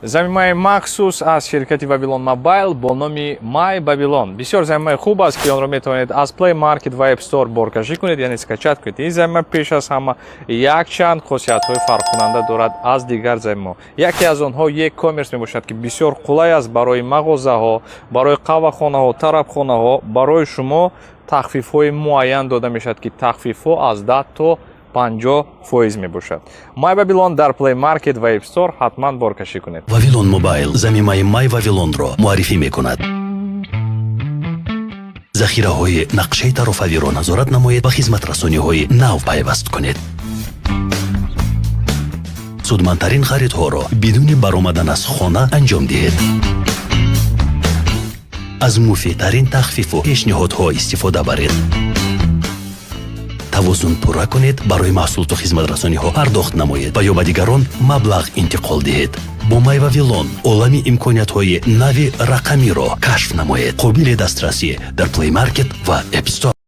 Замимаи махсус аз ширкати Вавилон Мобайл бо номи Май Вавилон бисёр замимаи хуб аст, ки онро метавонед аз Play Market ва App Store боркашӣ кунед, яъне скачать кунед. Ин замима пеш аз ҳама якчанд хосиятҳои фарқкунанда дорад аз дигар замимаҳо. Яке аз онҳо e-commerce мебошад, ки бисёр қулай аст барои мағозаҳо, барои қаҳвахонаҳо, тарабхонаҳо. Барои шумо тахфифҳои муайян дода мешавад, ки тахфифҳо аз 10 то 50% мебошад. Май Вавилон дар Play Market ва App Store ҳатман боркашӣ кунед. Вавилон Мобайл замимаи Май Вавилонро муаррифӣ мекунад. Захираҳои нақшаи тарофавиро назорат намоед ва хизматрасониҳои нав пайваст кунед. Судмандтарин харидҳоро бидуни баромадан аз хона анҷом диҳед. Аз муфидтарин тахфифу пешниҳодҳо истифода баред. Тавозун пурра кунед, барои маҳсулоту хизматрасониҳо пардохт намоед ва ё ба дигарон маблағ интиқол диҳед. Бо Май Вавилон олами имкониятҳои нави рақамиро кашф намоед. Қобили дастрасӣ дар Play Market ва App Store.